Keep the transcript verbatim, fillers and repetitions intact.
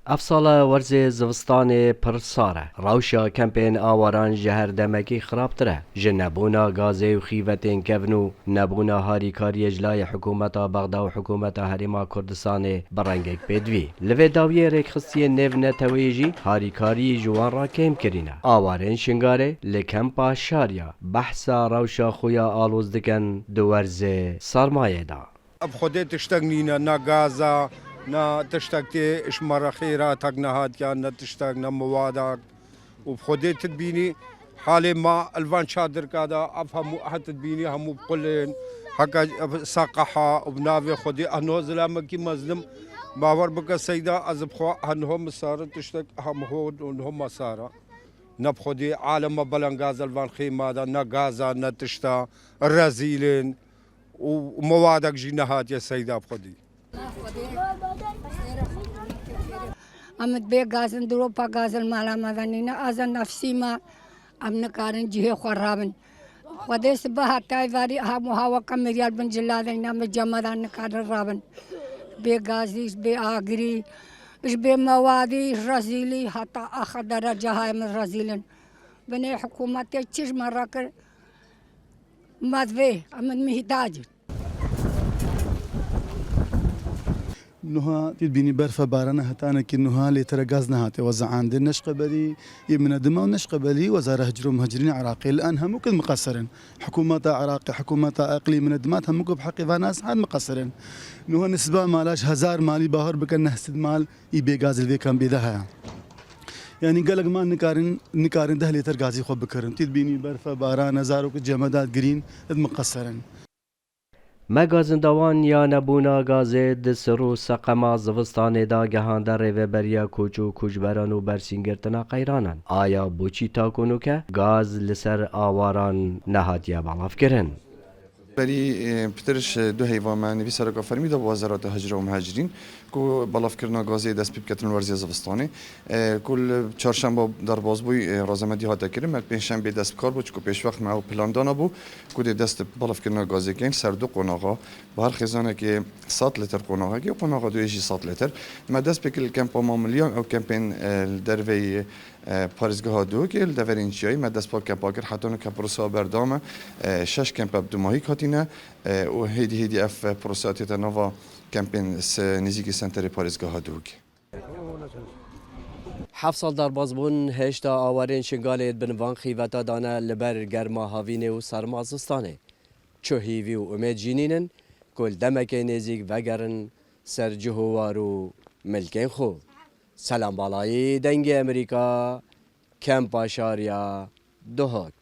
Ev sala werzê zivistanê pir sar e. Rewşa kempên awaran ji her demekî xirabtir e. Ji nebûna gazê û xîvetên kevn û nebûna harîkariyê ji layê hikûmeta Bexda û hikûmeta Herêma Kurdistanê bi rengek pêdivî. Li vê dawiyê rêkxistiyên nêvneteweyî jî harîkariyî ji wan re kêm kirîne. Awarên Şingalê li Kempa Şariya behsa rewşa xwe ya aloz dikin di werzê sermayê de. Bi Xwedê tiştek nîne, ne gaz e, ne tiştek tê ji me re xêr e, tek nehatiye, ne tiştek, ne miwadak. Û bi Xwedê tu dibînî halê me li van çadirka de, ev hemû eht dibînî, hemû bi qulên, heke ev seqeha û bi navê Xwedê, ez niho zilamekî mezlim, bawer bike Seyda, ez bi xwe, ez niho min sar e, tiştek hemû niho me sar e. Ne bi Xwedê, alem me belengaz e li van xêma de, ne gaz e, ne tişt e, rezîl in. û, û mewadek jî nehatiye Seyda bi Xwedî. Em bê gazin, diropa gazin mala me de nîne, ez nefsî me, em nikarin cihê xwe rabin. Xwedê sibe heta varî hemû hawa ke miriyal bin cila de nîne, em cema de nikarin rabin. Bê gazî, bê agirî, ji bê mewadî, rezîlî, heta axa dereca hay min rezîl in. Binê hikûmetê çi ji me re kir? Me divê, em mihtac in. Nuha tu dibînî berfe barana hetanekî nuha lê te re gaz nehate we zeandin. Ne ji qebelî yê minedima û ne ji qebelî wezara hicr û muhacirînê Iraqê. Li an hemû kin miqesir in. Hikûmeta Iraqê, hikûmeta eqlî, minedimat hemû ku bi heqê van nas hat miqesir in. Nuha nisba mala ji hezar malî bahar bike neh sed mal î bê gaz li vê kembê de heye. Yanî gelek mal nikarin, nikarin deh lîter gazî xwe bikirin. Tu dibînî berfe, baran e, zarok û cemeda girîn, id miqeser in. Me gazindawan ya nebûna gazê di sir û seqema zivistanê de gehande rêveberiya koç û koçberan û bersîngirtina qeyranan. Aya boçî ta ku nûke gaz li ser awaran nehatiye belavkirin? Berî, e, pitir ji du heyva me nivî Serokê Fermî da bi Wezareta Hicra û Muhacirîn ku belavkirina gazê dest pê biketin li werzê zivistanê. E, ku li çarşemba derbas bûy, e, razamendî hate kirin, me pêncşembê dest bi kar bû, çiku pêşwext me ew plan dana bû ku dê dest bi belavkirina gazê kein ser du qonaxa, bi her xêzanekê sed lîter qonaxekê û qonaxa duyê jî sed lîter. Me dest pê kir li kempa Mamiliyan, ew kempên, e, li derveyî, e, parêzgeha Duhokê, li deverên çiyayî me dest bi kempa kir. Heta nûke proseya berdewam e. E, şeş kemp bi dumahî hatîne, e, û hêdî hêdî ev proseya tête nava kempên se-, nêzîkî senterê parêzgeha Duhokê. Heft sal derbas bûn, hêşta awarên Şingalê di bin van xîveta de ne li ber germa havînê û serma zistanê. Çi hîvî û umêd jî nînin ku li demekê nêzîk vegerin ser cih û war û milkên xwe. Selam Balayî, Dengê Amerîka, Kempa Şariya, Duhok.